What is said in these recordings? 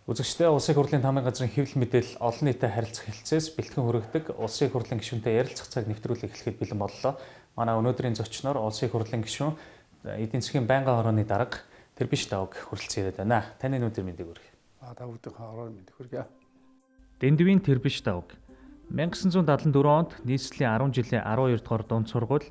Үзэгчдээ Улсын их хурлын таамгийн газрын хэвлэл мэдээлэл олон нийтэд харилцах хэлтсээс бэлтгэн хүргэдэг Улсын их хурлын гишүүнтэй ярилцах цаг нэвтрүүлэг эхлэхэд бэлэн боллоо. Манай өнөөдрийн зочноор Улсын их хурлын гишүүн эдийн засгийн байнгын хорооны дарга Тэрбиш Давг хүрэлцэн ирээд байна. Таны өнөөдөр мэндийг хүргэе. Та бүдийн хорооны мэндийг хүргэе. Дэндвийн Тэрбиш Давг 1974 онд нийслэлийн 10 жилийн 12 дугаар дунд сургууль,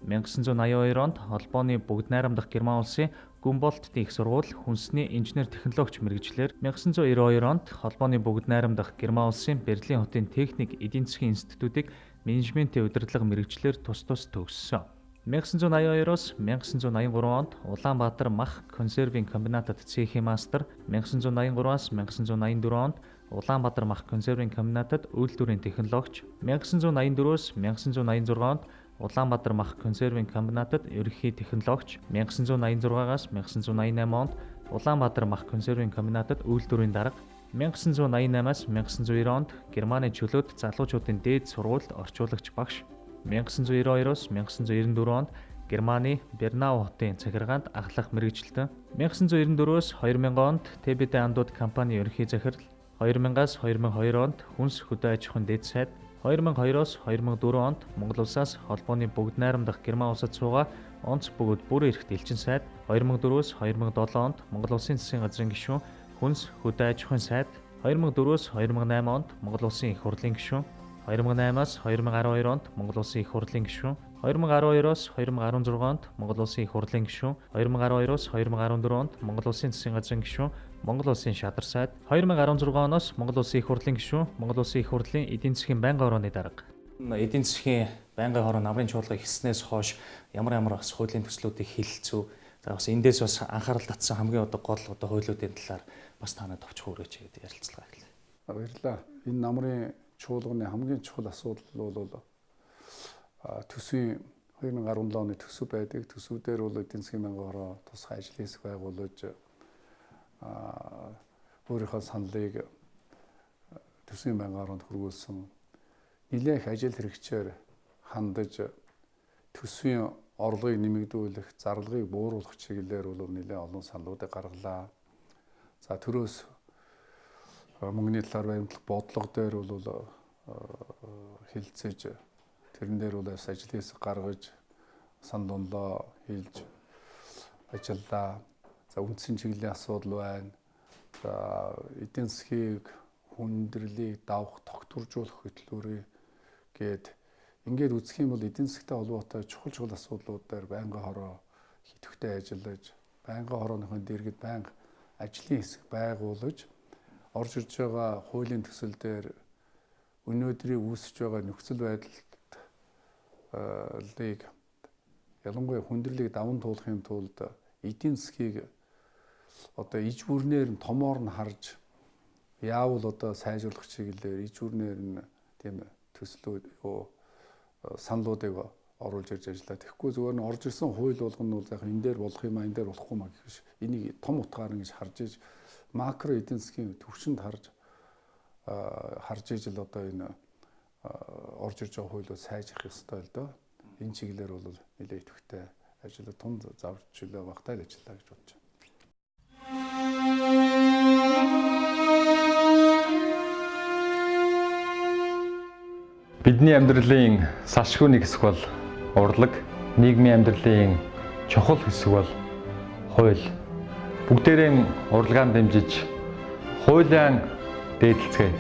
1982 онд холбооны бүгд найрамдах Герман улсын Гүмболтын их сургууль хүнсний инженер технологич мэргэжлээр, 1992 онд холбооны бүгд найрамдах Герман улсын Берлин хотын техник эдийн засгийн институтыг менежментийн удирдлага мэргэжлээр тус тус төгссөн. 1982-оос 1983 онд Улаанбаатар мах консервийн комбинатад цехийн мастер, 1983-аас 1984 онд Улаанбаатар мах консервийн комбинатад үйлдвэрийн технологич, 1984-өөс 1986 онд Улаанбаатар мах консервийн комбинатад ерөнхий технологич, 1986-аас 1988 онд Улаанбаатар мах консервийн комбинатад үйлдвэрийн дарга, 1988-аас 1990 онд Германы чөлөөт залуучуудын дээд сургуульд орчуулагч багш, 1992-оос 1994 онд Германы Бернау хотын захиргаанд ахлах мэргэжилтэн, 1994-өөс 2000 онд ТБД андууд компани ерөнхий захирал, 2000-аас 2002 онд хүнс хөдөө аж ахуйн дээд сайд, 2002-оос 2004 онд Монгол улсаас холбооны бүгд найрамдах Герман улсад суугаа онц бөгөөд бүр эрхт элчин сайд, 2004-өөс 2007 онд Монгол улсын засгийн газрын гишүүн, хүнс хөдөө аж ахуйн сайд, 2004-өөс 2008 онд Монгол улсын их хурлын гишүүн, 2008-аас 2012 онд Монгол улсын их хурлын гишүүн, 2012-оос 2016 онд Монгол улсын их хурлын гишүүн, 2012-оос 2014 онд Монгол улсын засгийн газрын гишүүн, Монгол улсын шадар сайд, 2016 оноос Монгол улсын их хурлын гишүүн, Монгол улсын их хурлын эдийн засгийн байнгын хорооны дарга. Эдийн засгийн байнгын хороо намрын чуулга эхэлснээс хойш ямар ямар бас хуулийн төслүүдийг хилцүү, за бас эндээс бас анхаарал татсан хамгийн одоо гол одоо хуулиудын талаар бас та нарт товч хүргэж гэдэг ярилцлага эхэллээ. Баярлалаа. Энэ намрын чуулганы хамгийн чухал асуудал бол төсвийн 2017 оны төсөв байдаг. Төсөв дээр бол эдийн засгийн байнгын хороо тусгай ажлын хэсэг байгуулж өөрийнхөө саналыг төсвийн байнгын хороонд хүргүүлсэн. Нэлээх ажил хэрэгчээр хандаж төсвийн орлогыг нэмэгдүүлэх, зарлагыг бууруулах чиглэлээр бол нэлээн олон саналуудыг гаргалаа. За төрөөс мөнгөний талаар баримтлах бодлого дээр бол хилцэж, тэрэн дээр бол бас ажлын хэсэг гаргаж санал онлоо хийлж ажиллаа. За үндсэн чиглэлийн асуудал байна. За эдийн засгийг хүндрэлийг давах, тогтворжуулах хөтөлбөрийг гээд ингээд үзэх юм бол эдийн засгтай холбоотой чухал чухал асуудлууд дээр байнгын хороо хитвхтэй ажиллаж, байнгын хорооныхон дэргэд байнга ажлын хэсэг байгуулж орж ирж байгаа хуулийн төсөл дээр өнөөдрийн үүсэж байгаа нөхцөл байдлыг ялангуяа хүндрэлийг даван туулахын тулд эдийн засгийг одоо иж бүрнээр нь томоор нь харж яавал одоо сайжруулах чиглэлээр иж бүрнээр нь тийм төслүүд саналуудыг оруулж ирж ажиллаа. Тэгэхгүй зүгээр нь орж ирсэн хууль болгоно нь бол яг энэ дээр болох юм а, энэ дээр болохгүй маа гэх биш. Энийг том утгаар ингэж харж иж макро эдийн засгийн төвшөнд харж иж л одоо энэ орж ирж байгаа хуулиуд сайжрах ёстой л доо. Энэ чиглэлээр бол нэлээд идэвхтэй ажиллаа, том завж чөлөө багтай л ажиллаа гэж бодож байна. Бидний амьдралын салшгүй нэг хэсэг бол урлаг, нийгмийн амьдралын чухал хэсэг бол хууль. Бүгдээрээ урлагаан дэмжиж, хуулиан дээдлцгээе.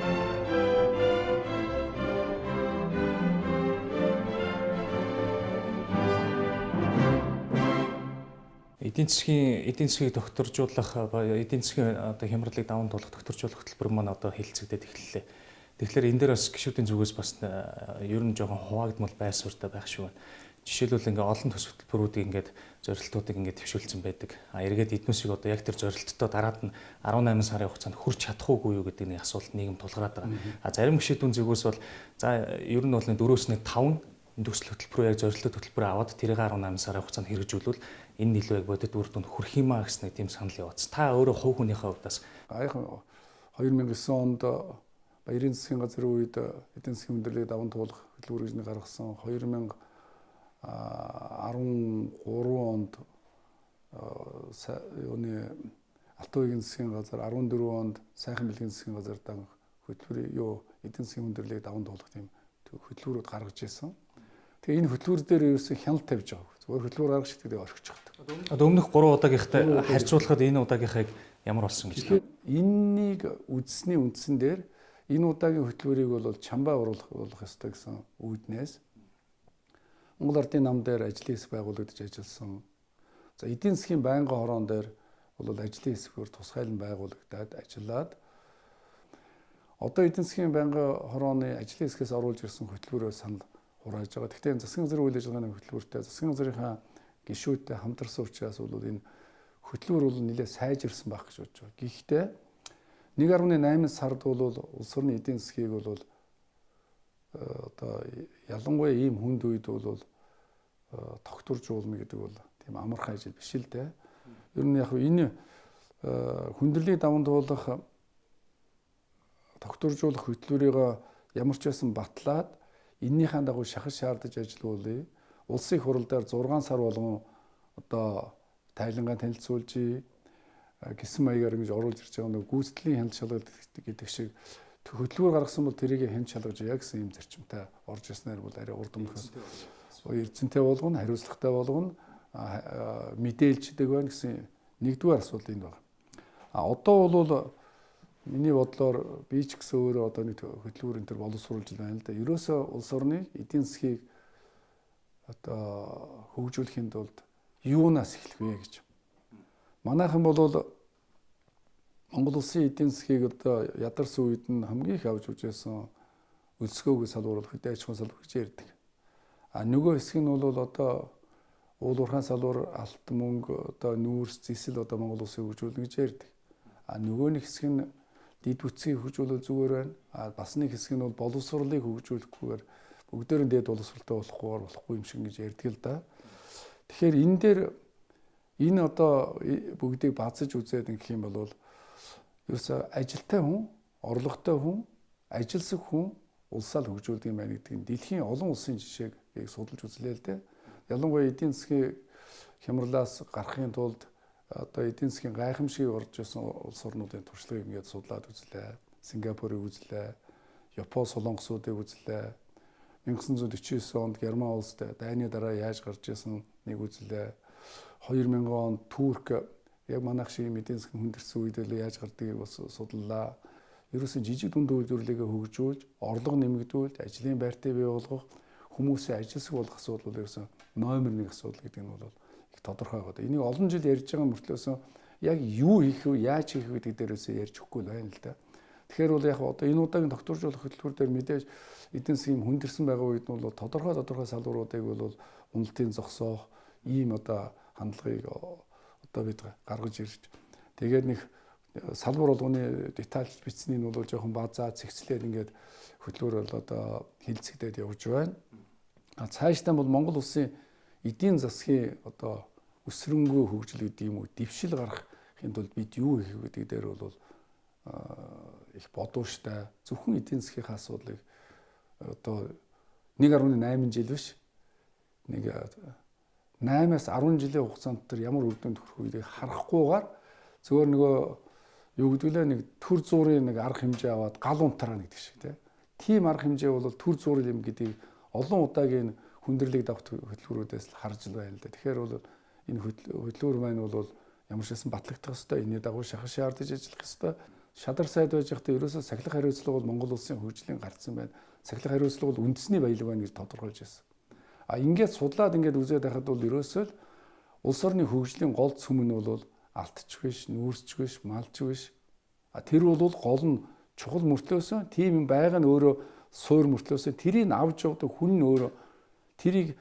Эдийн засгийг тогтворжуулах, эдийн засгийн одоо хямралыг даван туулах тогтворжуулах хөтөлбөр маань одоо хэлэлцэгдээд эхэллээ. Тэгэхээр энэ дээр бас гишүүдийн зүгээс бас ер нь жоохон хуваагдмал байр суурьтай байх шиг байна. Жишээлбэл ингээ олон төс хөтөлбөрүүдийг ингээд зорилтуудыг ингээд төвшүүлсэн байдаг. А эргээд эднүсийг одоо яг тэр зорилттой дараад нь 18 сарын хугацаанд хүрч чадах уугүй юу гэдэг нэг асуулт нийгэм тулгараад байгаа. А зарим гишүүдийн зүгээс бол за ер нь бол 4-өөс 5 төсөл хөтөлбөрөө яг зорилттой хөтөлбөрөө аваад тэрийг 18 сарын хугацаанд хэрэгжүүлвэл энэ илүү яг бодит үр дүнд хүрэх юм а гэсэн нэг тийм санал явуулсан. Та өөрөө хувь хүнийхээ хувьд бас яг 2009 онд Баярын засгийн газрын үед эдийн засгийн хүндрэлийг даван туулах хөтөлбөр гэж нэг гаргасан. 2013 онд юуны Алтан үеийн засгийн газар, 14 онд сайхан бэлгийн засгийн газар дан хөтөлбөрийн эдийн засгийн хүндрэлийг даван туулах тийм хөтөлбөрүүд гаргаж ирсэн. Тэгээ энэ хөтөлбөр дээр ерөөсөө хяналт тавьж байгааг. Зүгээр хөтөлбөр гаргаж ихдээ орхиж байгаа. Одоо өмнөх 3 удаагийнхтай харьцуулахад энэ удаагийнхыг ямар болсон гэж байна? Эннийг үзсний үндсэн дээр энэ удаагийн хөтөлбөрийг бол чамбай оруулах ёстой гэсэн үүднээс Монгол Ардын нам дээр ажлын хэсэг байгуулагдаж ажилласан. За эдийн засгийн байнгын хороон дээр бол ажлын хэсгээр тусгайлан байгуулагдаад ажиллаад одоо эдийн засгийн байнгын хорооны ажлын хэсгээс оруулж ирсэн хөтөлбөрөөр санал хурааж байгаа. Гэхдээ энэ засгийн газрын үйл ажиллагааны хөтөлбөртэй засгийн газрынхаа гишүүдтэй хамтарсан учраас бол энэ хөтөлбөр бол нэлээд сайжирсан байх гэж бодож байгаа. Гэхдээ 1.8 сард бол улс орны эдийн засгийг бол одоо ялангуяа ийм хүнд үед бол тогтворжуулна гэдэг бол тийм амархан ажил биш л дээ. Ер нь яг энэ хүндрэлийг даван туулах тогтворжуулах хөтөлбөрийг ямар ч байсан батлаад эннийхэн дагуу шахаж шаардаж ажиллуулъя. Улсын хурал дээр 6 сар болгон одоо тайлангаа танилцуулж гэсэн маягаар ингэж оруулж ирж байгаа нэг гүйцэтгэлийн хяналт шалгалт гэдэг шиг хөтөлбөр гаргасан бол тэрийг хяналт шалгаж яа гэсэн юм зарчимтай орж ирснээр бол арай урд өмнөхөөс эрдсэнтэй болгоно, хариуцлагатай болгоно, мэдээлждэг байна гэсэн нэгдүгээр асуудал энд байна. А одоо бол миний бодлоор би ч гэсэн өөрөө одоо нэг хөтөлбөр энэ төр боловсруулж байна л да. Ерөөсөө улс орны эдийн засгийг одоо хөгжүүлэхийн тулд юунаас эхлэх вэ гэж. Манайхан бол Монгол улсын эдийн засгийг одоо ядарсан үед нь хамгийн их авч үзсэн өлсгөөгүй салбар бол хөдөө аж ахуйн салбар гэж ярьдаг. А нөгөө хэсэг нь бол одоо уул уурхайн салбар, алт мөнгө, одоо нүүрс, зэсэл одоо Монгол улсыг хөгжүүлнэ гэж ярьдаг. А нөгөө нэг хэсэг нь дэд бүтцийг хөгжүүлвэл зүгээр байна. А бас нэг хэсэг нь бол боловсролыг хөгжүүлэхгүйгээр бүгдээр нь дэд боловсролтой болохгүйгээр болохгүй юм шиг гэж ярьдаг л да. Тэгэхээр энэ дээр энэ одоо бүгдийг базаж үзээд ингэх юм бол ерөөсөө ажилтай хүн, орлоготой хүн, ажилсаг хүн улсаа л хөгжүүлдэг юм байна гэдэг нь дэлхийн олон улсын жишээг яг судалж үзлээ л дээ. Ялангуяа эдийн засгийн хямралаас гарахын тулд одоо эдийн засгийн гайхамшигыг орж ирсэн улс орнуудын туршлагыг ингээд судлаад үзлээ. Сингапурыг үзлээ, Япон, Солонгосуудыг үзлээ. 1949 онд Герман улс дайны дараа яаж гарч ирсэн нэг үзлээ. 2000 онд Турк яг манайх шиг эдийн засгийн хүндэрсэн үед л яаж гардгийг бас судлаа. Ерөөсөн жижиг дунд үйлдвэрлэлийг хөгжүүлж, орлого нэмэгдүүлж, ажлын байртай бий болгох, хүмүүсийн ажилсаг болох асуудал бол ерөөсөн номер 1 асуудал гэдэг нь бол их тодорхой байгаа. Энийг олон жил ярьж байгаа мөртлөөсөн яг юу хийх вэ, яаж хийх вэ гэдэг дээрээсээ ярьж өгөхгүй л байна л да. Тэгэхээр бол яг одоо энэ удаагийн тогтворжуулах хөтөлбөр дээр мэдээж эдийн засгийн хүндэрсэн байгаа үед нь бол тодорхой салбаруудыг бол уналтын зогсоох ийм одоо хандлагыг одоо бид гаргаж ирж тэгээд нэг салбар болгоны детальч бичснийг нь бол жоохон базаа цэгцлээд ингээд хөтөлбөр бол одоо хилцэгдээд явж байна. А цаашдаа бол Монгол улсын эдийн засгийн одоо өсрөнгөө хөгжил гэдэг юм уу дэвшил гаргахын тулд бид юу хийх вэ гэдэг дээр бол их бодууштай зөвхөн эдийн засгийн асуудлыг одоо 1.8 жил биш нэг 8-аас 10 жилийн хугацаанд тэр ямар үр дүнд хүрэх вэ гэдгийг харахгүйгээр зүгээр нөгөө юу гэдэг лээ нэг төр зуурын нэг арга хэмжээ аваад гал унтараа гэдэг шиг тийм арга хэмжээ бол төр зуурын юм гэдгийг олон удаагийн хүндрэлийг давх хөтөлбөрүүдээс л харж л байна л да. Тэгэхээр бол энэ хөтөлбөр маань бол ямар ч байсан батлагдах ёстой. Энэний дагуу шахаж шаардаж ажиллах ёстой. Шадар сайд байж байхдаа ерөөсөө сахилах хариуцлага бол Монгол улсын хөгжлийн гарцсан байна. Сахилах хариуцлага бол үндэсний баялаг байна гэж тодорхойлж байсан. А ингээд судлаад ингээд үзээд байхад бол ерөөсөө л улс орны хөгжлийн гол цөм нь бол алтч биш, нүүрсч биш, малч биш. А тэр бол гол нь чухал мөртлөөсөө тийм юм байгаа нь өөрөө суур мөртлөөсөө тэрийг авч явдаг хүн нь өөрөө тэрийг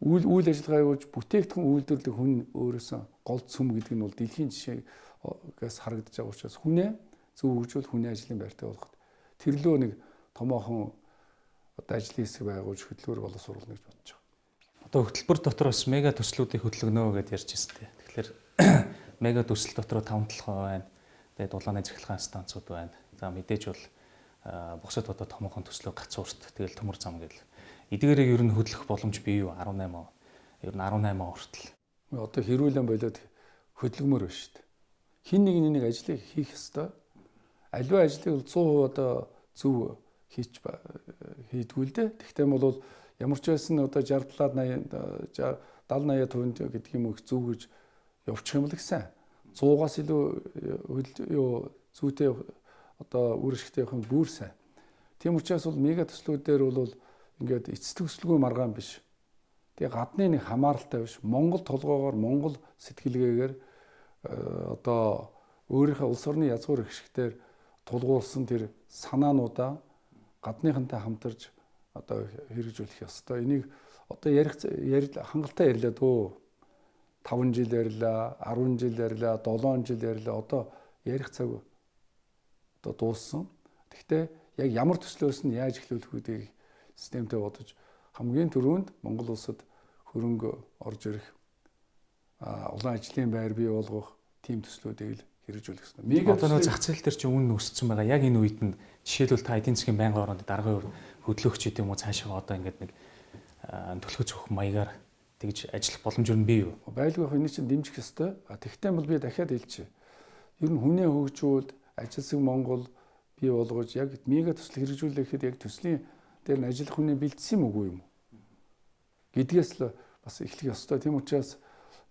үйл ажиллагаа явуулж бүтээгдэхүүн үйлдвэрлэх хүн өөрөөсөө гол цөм гэдэг нь бол дэлхийн жишээгээс харагдаж байгаа учраас хүнээ зөв хөгжүүл хүний ажлын байртай болгоход тэрлөө нэг томоохон одоо ажлын хэсэг байгуулж хөтөлбөр боловсруулна гэж бодож байгаа. Одоо хөтөлбөр дотор бас мега төслүүдийг хөдөлгөнө гэдээ ярьж байсан тий. Тэгэхээр мега төсөл дотор 5 толгой байна. Тэгээд дулааны цахилгаан станцууд байна. За мэдээж бол бусад одоо томоохон төслөө гацуурт тэгэл төмөр зам гэл. Эдгээрийг ер нь хөдлөх боломж бий юу 18 он. Ер нь 18 он хүртэл. Одоо хэрүүлэн болоод хөдөлгөмөр байна шүү дээ. Хин нэг нэг ажлыг хийх ёстой. Аливаа ажлыг бол 100% одоо зөв хийдгүү л дээ. Тэгтээ бол ямар ч байсан одоо 60 70 80 80% гэдэг юм уу их зөв гэж явчих юм л гэсэн. 100-аас илүү юу зүйтэй одоо үр ашигтай явах нь бүр сайн. Тийм учраас бол мега төслүүдээр бол ингээд эц төгслгүй маргаан биш. Тэгээ гадны нэг хамааралтай биш. Монгол толгоогоор Монгол сэтгэлгээгээр одоо өөрийнхөө улс орны язгуур хэсгээр тулгуурласан тэр санаануудаа гадныхантай хамтарч одоо хэрэгжүүлэх ёстой. Энийг одоо ярих хангалттай ярьлаа дөө. 5 жил ярьлаа, 10 жил ярьлаа, 7 жил ярьлаа. Одоо ярих цаг одоо дууссан. Гэхдээ яг ямар төслөөс нь яаж эхлүүлэх гэдгийг системтэй бодож хамгийн түрүүнд Монгол улсад хөрөнгө орж ирэх, улаан ажлын байр бий болгох тийм төслүүдийг л хэрэгжүүлэх ёстой. Мега одоо нөө зах зээл дээр чинь үнэ өссөн байгаа. Яг энэ үед нь жишээлбэл та эдийн засгийн байнгын ороонд даргын хувьд хөдлөгч гэдэг юм уу цаашаа одоо ингээд нэг төлхөц өгөх маягаар тэгж ажиллах боломж юу бий юу? Байлгүй яг энэ чинь дэмжих ёстой. Тэгтээ бол би дахиад хэлчихье. Ер нь хүнээ хөгжүүлд ажилсаг Монгол бий болгож яг мега төсөл хэрэгжүүлэхэд яг төслийн дээр нь ажиллах хүнээ бэлдсэн юм үгүй юм гэдгээс л бас эхлэх ёстой. Тийм учраас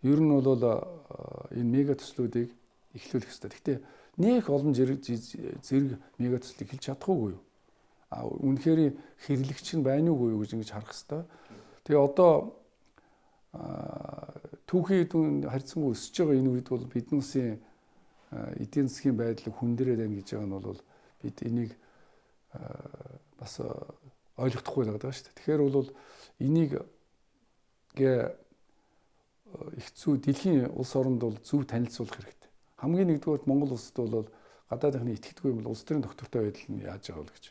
ер нь бол энэ мега төслүүдийг эхлүүлэх ёстой. Гэхдээ нэх олон зэрэг мега төслийг эхэлж чадахгүй юу? А үнэхээр хэрэглэгч нь байна уугүй юу гэж ингэж харах ёстой. Тэгээ одоо түүхийн үн харьцангуй өсөж байгаа энэ үед бол биднээсийн эдийн засгийн байдлыг хүндрээд байна гэж байгаа нь бол бид энийг бас ойлгохгүй л байгаа шүү дээ. Тэгэхээр бол энийг их зүй дэлхийн улс оронд бол зөв танилцуулах хэрэгтэй. Хамгийн нэгдүгээрт Монгол улсад бол гадаадынхны итгэдэггүй юм бол улс төрийн доктортой байдал нь яаж байгаа вэ гэж.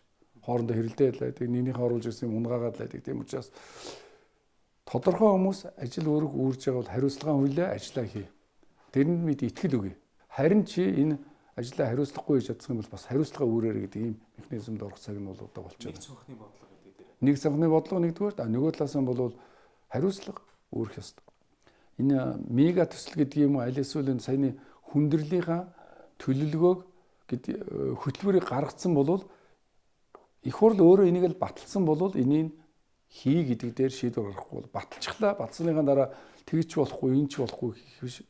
Хоорондоо хэрэлдээд л байдаг, нэгнийхээ оруулж ирсэн юм унгаагаад л байдаг. Тийм учраас тодорхой хүмүүс ажил үүрэг үүрж байгаа бол хариуцлагын хүлээ ажиллаа хий. Тэрэнд бид итгэл өгье. Харин чи энэ ажлаа хариуцлахгүй хийж чадсан юм бол бас хариуцлага үүрээрэй гэдэг ийм механизмд орох цаг нь бол одоо болчиход. Нэг цонхны бодлого гэдэг дээр. Нэг цонхны бодлого нэгдүгээрт, нөгөө талаас нь бол хариуцлага үүрэх ёстой. Энэ мега төсөл гэдэг юм уу аль эсвэл энэ саяны хүндрэлийнхаа төлөвлөгөөг хөтөлбөрийг гаргацсан бол их хурл өөрөө энийг л баталсан бол энийг хий гэдэг дээр шийдвэр гаргахгүй бол баталчихлаа. Батсныхаа дараа тэгж болохгүй, энэ ч болохгүй гэх биш.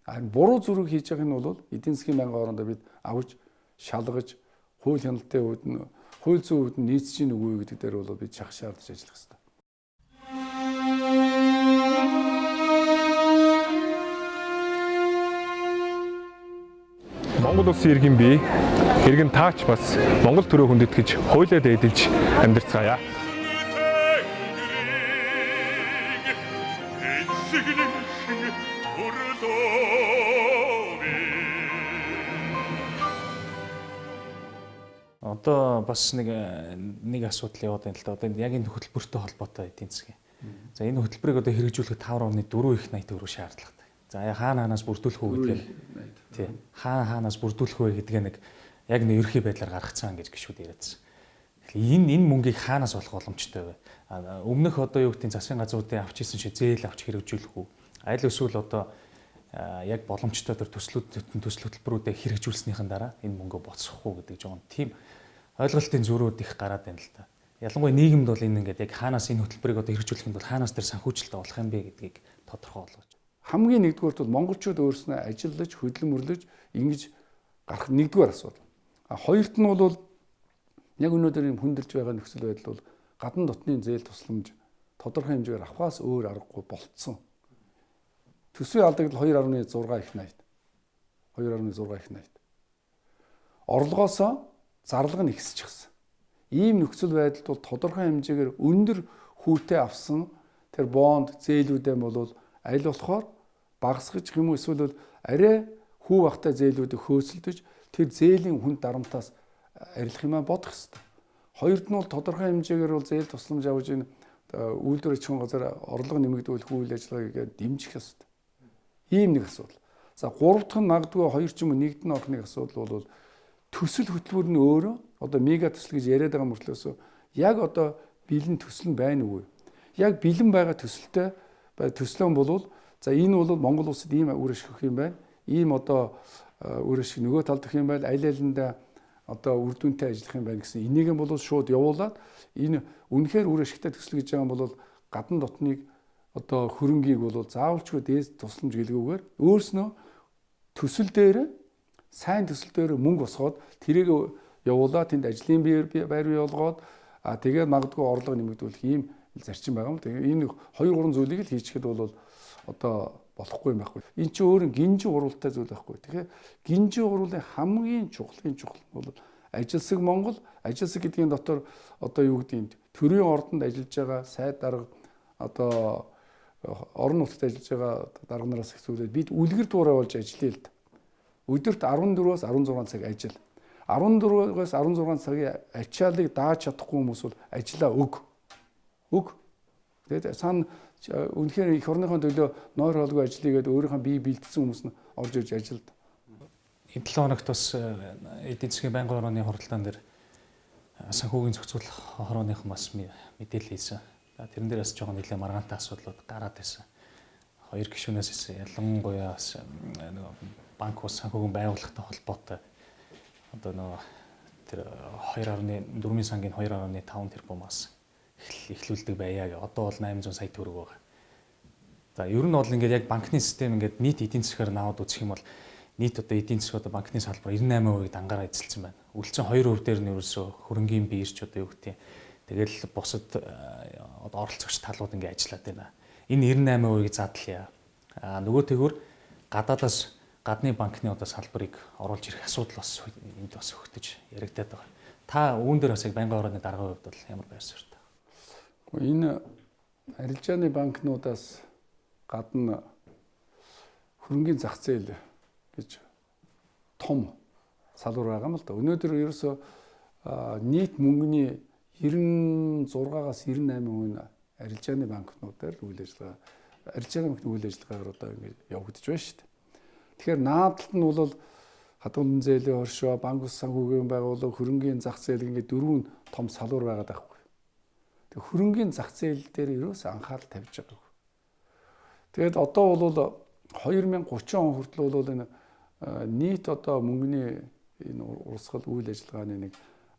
Харин буруу зүрэг хийж байгаа нь бол эдийн засгийн байнгын орондоо бид авч шалгаж хууль хяналтын хувьд нь хууль зүйн хувьд нь нийцэж гин үгүй гэдэг дээр бол бид шах шаардж ажиллах ёстой. Монгол улсын иргэн бий, иргэн таач бас Монгол төрөө хүндэтгэж хуулиа дээдэлж амьдарцгаая. Одоо бас нэг асуудал яваад байна л да. Одоо яг энэ хөтөлбөртэй холбоотой эдийн засгийн. За энэ хөтөлбөрийг одоо хэрэгжүүлэхэд 5.4 их 80 төгрөг шаардлагатай. За хаана хаанаас бүрдүүлэх үү гэдгээр тий. Хаана хаанаас бүрдүүлэх вэ гэдгээ нэг яг нэг ерөнхий байдлаар гаргацсан гэж гişүүд яриадсан. Тэгэхээр энэ мөнгийг хаанаас олох боломжтой вэ? Өмнөх одоо юу гэдгийг засгийн газруудын авч исэн шиг зээл авч хэрэгжүүлэх үү? Аль эсвэл одоо яг боломжтой төр төслүүд төсөл хөтөлбөрүүдэд хэрэгжүүлснийхэн дараа энэ мөнгөө боцсохгүй гэдэг жоон тийм ойлголтын зөрүүд их гараад байна л да. Ялангуяа нийгэмд бол энэ ингээд яг хаанаас энэ хөтөлбөрийг одоо хэрэгжүүлэх юм бол хаанаас тэр санхүүжилт олох юм бэ гэдгийг тодорхой болгож. Хамгийн нэгдүгээрт бол монголчууд өөрснөө ажиллаж, хөдөлмөрлөж ингэж гарах нэгдүгээр асуудал. А хоёрт нь бол яг өнөөдөр юм хүндэрч байгаа нөхцөл байдал бол гадна дотны зээл тусламж тодорхой хэмжээгээр авахаас өөр аргагүй болцсон. Төсвийн алдагдал 2.6 их 80. 2.6 их 80. Орлогоосоо зарлага нь ихсчихсэн. Ийм нөхцөл байдалд бол тодорхой хэмжээгээр өндөр хүүтэй авсан тэр бонд зээлүүдээ бол аль болохоор багасгаж юм уу эсвэл арай хүү багтай зээлүүдийг хөөцөлдөж тэр зээлийн хүн дарамтаас арилах юмаа бодох хэрэгтэй. Хоёрд нь бол тодорхой хэмжээгээр бол зээл тусламж авч энэ үйлдвэр аж ахуйн газар орлого нэмэгдүүлэх үйл ажиллагааг дэмжих ёстой. Ийм нэг асуудал. За гурав дахь нь магадгүй хоёр ч юм уу нэгд нь орох нэг асуудал бол төсөл хөтөлбөр нь өөрөө одоо мега төсөл гэж яриад байгаа мөртлөөсөө яг одоо бэлэн төсөл нь байна уу? Яг бэлэн байгаа төсөлтэй төслөн болвол за энэ бол Монгол улсад ийм үр ашиг өгөх юм байна. Ийм одоо үр ашиг нөгөө талд өгөх юм байл, аль алиндаа одоо үр дүнтэй ажиллах юм байна гэсэн энийг нь бол шууд явуулаад энэ үнэхээр үр ашигтай төсөл гэж байгаа юм бол гадна дотныг одоо хөрөнгийг бол заавалчгүй дээс тусламж гэлгүүгээр өөрснөө төсөл дээр сайн төсөл дээр мөнгө босгоод тэрийг явуулаад тэнд ажлын байр бий болгоод тэгээд магадгүй орлого нэмэгдүүлэх ийм зарчим байгаа юм. Тэгээ энэ 2 3 зүйлийг л хийчихэд бол одоо болохгүй юм байхгүй. Энэ чинь өөр гинжин уруултай зүйл байхгүй. Тэгэхээр гинжин уруулын хамгийн чухлын чухал нь бол ажилсаг Монгол, ажилсаг гэдгийн дотор одоо юу гэдэг юм, төрийн ордонд ажиллаж байгаа сайд дарга одоо орон нутагт ажиллаж байгаа дарга нараас эхлүүлээд бид үлгэр дуураай болж ажиллая л да. Өдөрт 14-өөс 16 цаг ажил. 14-өөс 16 цагийн ачааллыг дааж чадахгүй хүмүүс бол ажлаа өг. Өг. Тэгээд сан үнэхээр эх орныхоо төлөө нойр хоолгүй ажиллая гэдээ өөрийнхөө бие бэлдсэн хүмүүс нь орж ирж ажилд. Энэ 7 хоногт бас эдийн засгийн байнгын хорооны хуралдаан дээр санхүүгийн зохицуулах хорооныхан бас мэдээлэл хийсэн. Тэрэн дээр бас жоохон нэлээд маргаантай асуудлууд гараад байсан. Хоёр гишүүнээс ялангуяа бас нөгөө банк ус санхүүгийн байгууллагатай холбоотой одоо нөгөө тэр 2.4 сангийн 2.5 тэрбумаас эхлүүлдэг байя гэ. Одоо бол 800 сая төгрөг байгаа. За ер нь бол ингээд яг банкны систем ингээд нийт эдийн засгаар наваад үзэх юм бол нийт одоо эдийн засаг одоо банкны салбар 98% дангаараа эзэлсэн байна. Үлдсэн 2% дээр нь ерөөсөө хөрөнгийн биерч одоо юу гэдэг. Тэгэл бусад одоо оролцогч талууд ингээд ажиллаад байна. Энэ 98%-ийг задлаа. А нөгөө тэгвэр гадаадаас гадны банкны одоо салбарыг оруулж ирэх асуудал бас энд бас өгтөж яригадаад байгаа. Та үүн дээр бас яг байнгын хорооны даргын хувьд бол ямар байр суурьтай? Энэ арилжааны банкнуудаас гадна хөрөнгийн зах зээл гэж том салбар байгаа юм л да. Өнөөдөр ерөөсөө нийт мөнгөний 96-аас 98% нь арилжааны банкнуудаар үйл ажиллагаа, арилжааны банкны үйл ажиллагаагаар одоо ингэж явагдаж байна шүү дээ. Тэгэхээр наадталт нь бол хадгалан зээлийн оршоо, банк ус санхүүгийн байгууллага, хөрөнгийн зах зээл ингээд дөрвөн том салбар байгаад байхгүй. Тэг хөрөнгийн зах зээл дээр ерөөс анхаарал тавьж байгаагүй. Тэгээд одоо бол 2030 он хүртэл бол энэ нийт одоо мөнгөний энэ урсгал үйл ажиллагааны нэг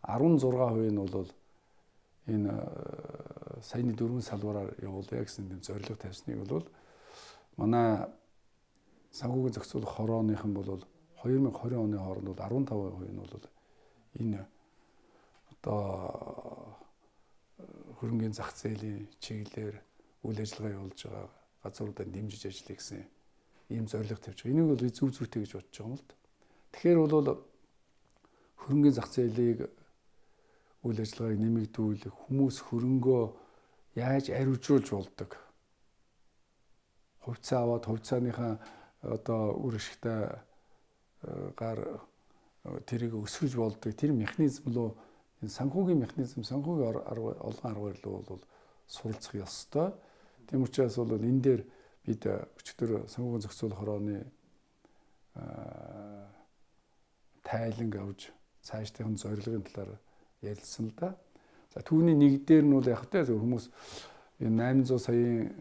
16% нь бол энэ саяны дөрвөн салбараар явуулъя гэсэн тийм зорилго тавьсныг бол манай санхүүгийн зохицуулах хорооныхан бол 2020 оны хооронд бол 15% нь бол энэ одоо хөрөнгийн зах зээлийн чиглэлээр үйл ажиллагаа явуулж байгаа газруудаа дэмжиж ажиллая гэсэн ийм зорилго тавьж байгаа. Энийг бол зөв зүйтэй гэж бодож байгаа юм л да. Тэгэхээр бол хөрөнгийн зах зээлийг үйл ажиллагааг нэмэгдүүлэх, хүмүүс хөрөнгөө яаж ариужуулж болдог. Хувьцаа аваад хувьцааныхаа одоо үр ашигтай гар тэрийг өсгөж болдог. Тэр механизм руу энэ санхүүгийн механизм, санхүүгийн олон аргаар руу бол суралцах ёстой. Тийм учраас бол энэ дээр бид өчигдөр санхүүгийн зохицуулах хорооны тайланг авч цаашдын зорилгын талаар ярилцсан л да. За түүний нэг дээр нь бол яг тэ хүмүүс энэ 800 саяын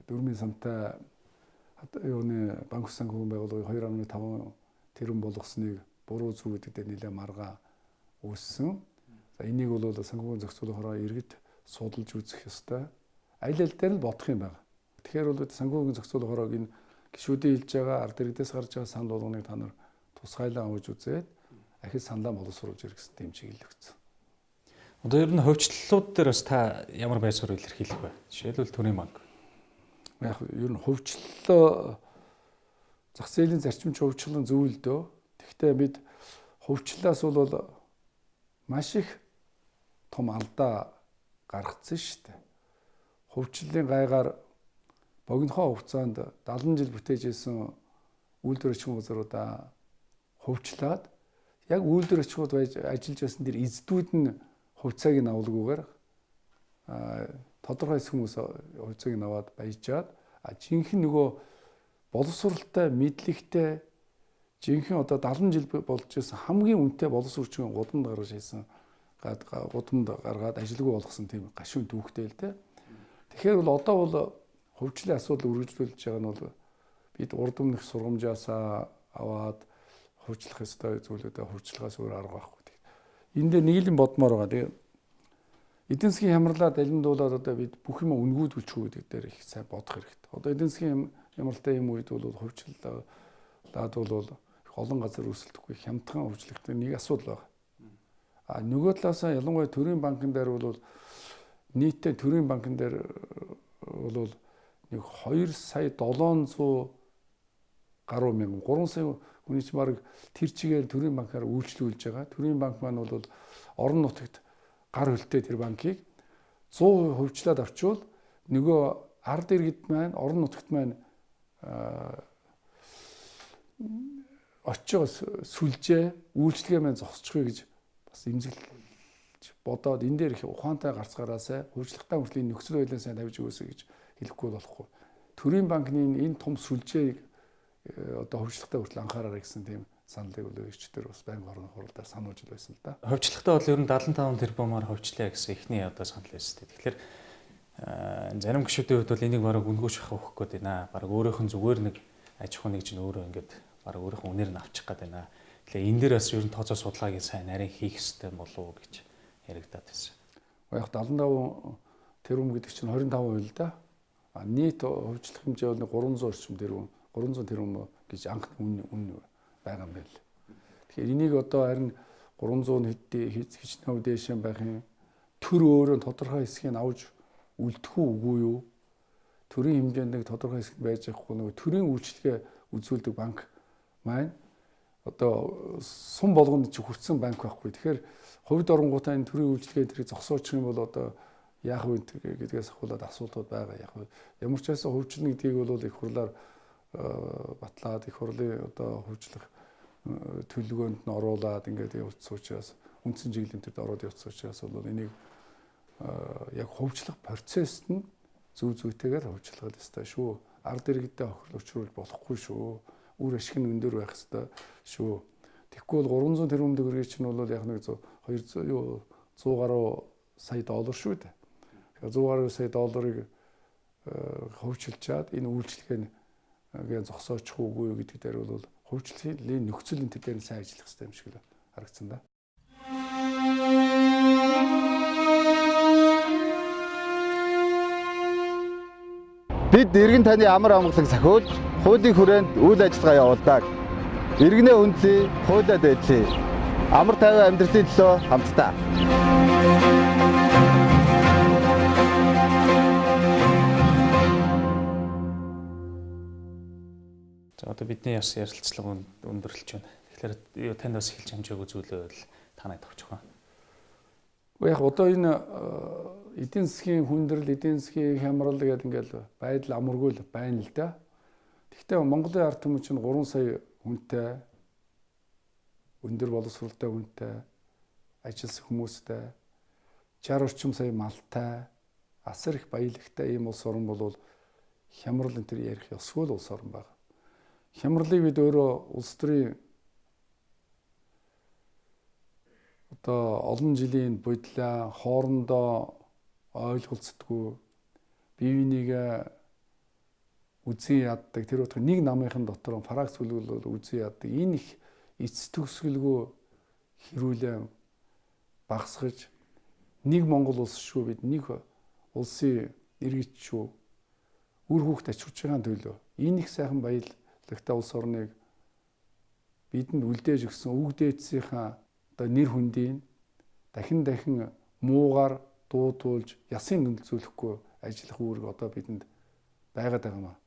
дөрмийн сантай юуны банк санхүүгийн байгууллагыг 2.5 тэрбум болгосныг буруу зүг гэдэг дээр нэлээд маргаа үүссэн. За энийг бол санхүүгийн зохицуулах хороо иргэд судалж үзэх ёстой. Аль аль дээр нь бодох юм байна. Тэгэхээр бол санхүүгийн зохицуулах хороог энэ гишүүдийн хэлж байгаа ард иргэдээс гарч байгаа санал болгоныг та нар тусгайлан авч үзээд ахиж саналаа боловсруулж ирэх гэсэн тийм чиглэл өгсөн. Одоо ер нь хувьчлалууд дээр бас та ямар байр суурь илэрхийлэх вэ? Жишээлбэл төрийн банк. Яг ер нь хувьчлал зах зээлийн зарчимч хувьчлал зөв л дөө. Тэгэхдээ бид хувьчлалаас бол маш их том алдаа гаргацсан шүү дээ. Хувьчлалын гайгаар богинохоо хугацаанд 70 жил бүтээж исэн үйлдвэр ач ахуйн газруудаа хувьчлаад яг үйлдвэр ач ахуйд байж ажиллаж байсан тэр эздүүд нь хувьцааг нь авалгүйгээр тодорхой хэсэг хүмүүс хувьцааг нь аваад баяжаад жинхэнэ нөгөө боловсралтай мэдлэгтэй жинхэнэ одоо 70 жил болж исэн хамгийн үнэтэй боловсролчийн гудамд гаргаж хийсэн гудамд гаргаад ажилгүй болгосон тийм гашуун түүхтэй л дээ. Тэгэхээр бол одоо бол хувьчлалын асуудал үргэлжлүүлж байгаа нь бол бид урд өмнөх сургамжаасаа аваад хувьчлах ёстой зүйлүүдээ хувьчлахаас өөр арга байхгүй. Энэ дээр нэг л юм бодмоор байгаа. Тэгээ эдийн засгийн хямралаа далимдуулаад одоо бид бүх юм үнгүүдүүлчих үү гэдэг дээр их сайн бодох хэрэгтэй. Одоо эдийн засгийн хямралтай юм үед бол хувьчлалаад бол их олон газар өрсөлдөхгүй хямдхан хувьчлахтай нэг асуудал байна. А нөгөө талаас нь ялангуяа төрийн банкн дээр бол нийтдээ төрийн банкн дээр бол нэг 2 сая 700 гаруй мянган 3 сая хүний чинь бараг тэр чигээр төрийн банкаар үйлчлүүлж байгаа. Төрийн банк маань бол орон нутагт гар хөлтэй тэр банкыг 100% хувьчлаад авчвал нөгөө ард иргэд маань орон нутагт маань очиж сүлжээ үйлчлэгээ маань зогсчихъя гэж бас эмзэглэж бодоод энэ дээр их ухаантай гарцгараасай хувьчлахтаа хүртэл энэ нөхцөл байдлаа сайн тавьж өгөөсэй гэж хэлэхгүй болохгүй. Төрийн банкны энэ том сүлжээг одоо хувьчлахтаа хүртэл анхаараарай гэсэн тийм саналыг бол ирчдэр бас байнга орон хуралдаар сануулж байсан л да. Хувьчлахтаа бол ер нь 75 тэрбумаар хувьчлаа гэсэн эхний одоо санал байсан. Тэгэхээр зарим гишүүдийн хувьд бол энийг бараг үнгөөш авах гээд байна. Бараг өөрөөх нь зүгээр нэг аж ахуй нэг чинь өөрөө ингээд бараг өөрөөх нь үнээр нь авчих гээд байна. Тэгэхээр энэ дээр бас ер нь тооцоо судалгааг сайн нарийн хийх ёстой болов уу гэж яригадаад байсан. Яг 75 тэрбум гэдэг чинь 25% л да. А нийт хувьчлах хэмжээ бол 300 орчим тэрбум, 300 тэрбум гэж анхны үн байгаа юм байл. Тэгэхээр энийг одоо харин 300 хэд хичнээн дээшээ байх юм. Төр өөрөө тодорхой хэсгийг авч үлдэх үү үгүй юу? Төрийн хэмжээнд нэг тодорхой хэсэг байж байхгүй нөгөө төрийн үйлчлэгээ үзүүлдэг банк маань одоо сум болгонд чи хүртсэн банк байхгүй. Тэгэхээр хувьд оронгуудаа энэ төрийн үйлчлэгээ тэрийг зогсоочих юм бол одоо яах вэ гэдгээс ахуулаад асуултууд байгаа. Яг ямар ч байсан хувьчлал гэдгийг бол их хурлаар батлаад их хурлын одоо хувьчлах төлөвлөгөөнд нь оруулаад ингээд явуулсан учраас үндсэн чиглэлийн төрд ороод явуулсан учраас бол энийг яг хувьчлах процесс нь зөв зүйтэйгээр хувьчлах ёстой шүү. Ард иргэдээ хохирол учруулж болохгүй шүү. Үр ашиг нь өндөр байх ёстой шүү. Тэгэхгүй бол 300 тэрбум төгрөгийг чинь бол яг нэг 200 юу 100 гаруй сая доллар шүү дээ. Тэгэхээр 100 гаруй сая долларыг хувьчилчаад энэ үйлчлэгээ зогсоочих уугүй юу гэдэг дээр бол хувьчлалын нөхцөл энэ дээр нь сайн ажиллах хэрэгтэй юм шиг л харагдсан да. Бид иргэн таны амар амгалан сахиулж хуулийн хүрээнд үйл ажиллагаа явуулдаг. Иргэнээ хүндлэе, хуулиа дээдлэе. Амар тайван амьдралын төлөө хамтдаа. За одоо бидний бас ярилцлага өндөрлөж байна. Тэгэхээр танд бас хэлж амжаагүй зүйлээ бол та надад авчих ба. Яг одоо энэ эдийн засгийн хүндрэл, эдийн засгийн хямрал гэдэг ингээл байдал амаргүй л байна л да. Гэхдээ Монголын ард түмэн чинь 3 сая хүнтэй, өндөр боловсролтой хүнтэй, ажилласан хүмүүстэй, 60 орчим сая малтай, асар их баялагтай ийм улс орн бол хямрал энэ төр ярих ёсгүй л улс орн байна. Хямралыг бид өөрөө улс төрийн одоо олон жилийн буйдлаа хоорондоо ойлголцдоггүй, бие биенийгээ үзэн яддаг, тэр утга нэг намынхан дотор фракц бүлгэл бол үзэн яддаг. Энэ их эц төгсгөлгүй хэрүүлэн багасгаж нэг Монгол улс шүү, бид нэг улсын иргэд шүү, үр хүүхд ачирч байгаа төлөө энэ их сайхан баялагтай улс орныг бидэнд үлдээж өгсөн үг дээдсийнхаа одоо нэр хүндийг дахин дахин муугаар дуудуулж ясын нөлөөлөхгүй ажиллах үүрэг одоо бидэнд байгаад байгаа юм аа.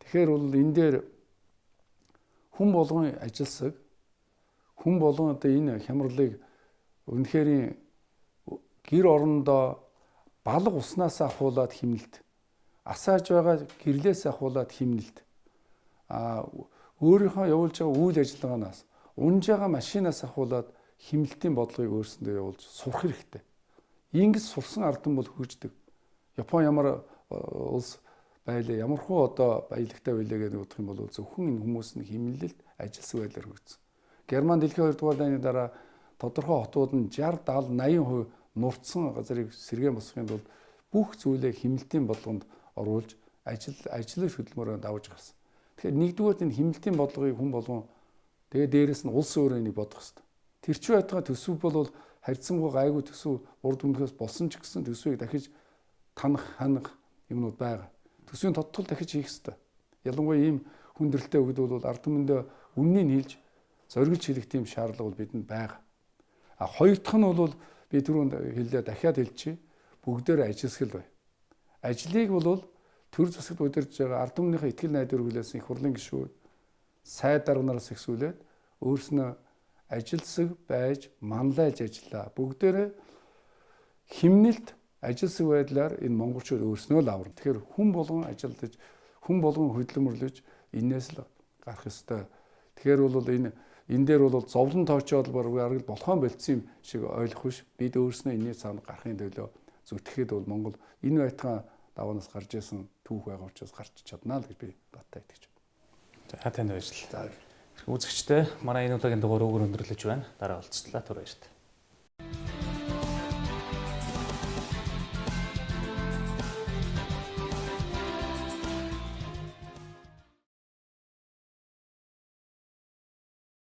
Тэгэхээр бол энэ дээр хүн болгон ажилсаг, хүн болгон одоо энэ хямралыг үнэхэрийн гэр орондоо балга уснаас ахуулаад химнэлт, асааж байгаа гэрлээс ахуулаад химнэлт, өөрийнхөө явуулж байгаа үйл ажиллагаанаас, унж байгаа машинаас ахуулаад химнэлтийн бодлогыг өөрсөндөө явуулж сурах хэрэгтэй. Ингэж сурсан ард түмэн бол хөгждөг. Япон ямар улс байлаа, ямар хуу одоо баялагтай байлаа гэдэг бодох юм бол зөвхөн энэ хүмүүс нь химнэлэлт ажилсан байдлаар хөгжсөн. Герман дэлхийн 2 дугаар дайны дараа тодорхой хотууд нь 60, 70, 80% нурцсан газрыг сэргээн босгохын тулд бүх зүйлээ химнэлтийн бодлогонд оруулж ажлын хөдөлмөрөөр давж гарсан. Тэгэхээр нэгдүгээр энэ химнэлтийн бодлогыг хүн болгон Тэгээ дээрэс нь улс өөрөө энийг бодох хэрэгтэй. Тэр чинь байтугай төсөв бол харьцангуй гайгүй төсөв урд өмнөхөөс болсон ч гэсэн төсвийг дахиж танах, ханах юмнууд байгаа. Төсвийн тодтол дахиж хийх хэрэгтэй. Ялангуяа ийм хүндрэлтэй өгд бол ард түмэндээ үннийг хэлж зоригж хэлэх тийм шаардлага бол бидэнд байгаа. А хоёр дахь нь бол би түрүүнд хэллээ, дахиад хэлчихье. Бүгдээр ажилсгал бай. Ажлыг бол төр засагт удирдах байгаа ард түмнийхээ итгэл найдвар хүлээсэн их хурлын гишүүд, сайд дарга нараас ихсүүлээд өөрснөө ажилсаг байж манлайлж ажиллаа. Бүгдээрээ химнэлт ажилсаг байдлаар энэ монголчууд өөрснөө л аварна. Тэгэхээр хүн болгон ажиллаж, хүн болгон хөдөлмөрлөж энээс л гарах ёстой. Тэгэхээр бол энэ дээр бол зовлон тоочоод бараг болохон болцсон юм шиг ойлгох биш. Бид өөрснөө энэний цаана гарахын төлөө зүтгэхэд бол Монгол энэ байтугай даваанаас гарч исэн түүх байгаа учраас гарч чаднаа л гэж би баттай итгэж байна. За, танд баярлалаа. Үзэгчдээ, манай энэ удаагийн дугаар өгөр өндөрлөж байна. Дараа уулзтлаа. Түр баяртай.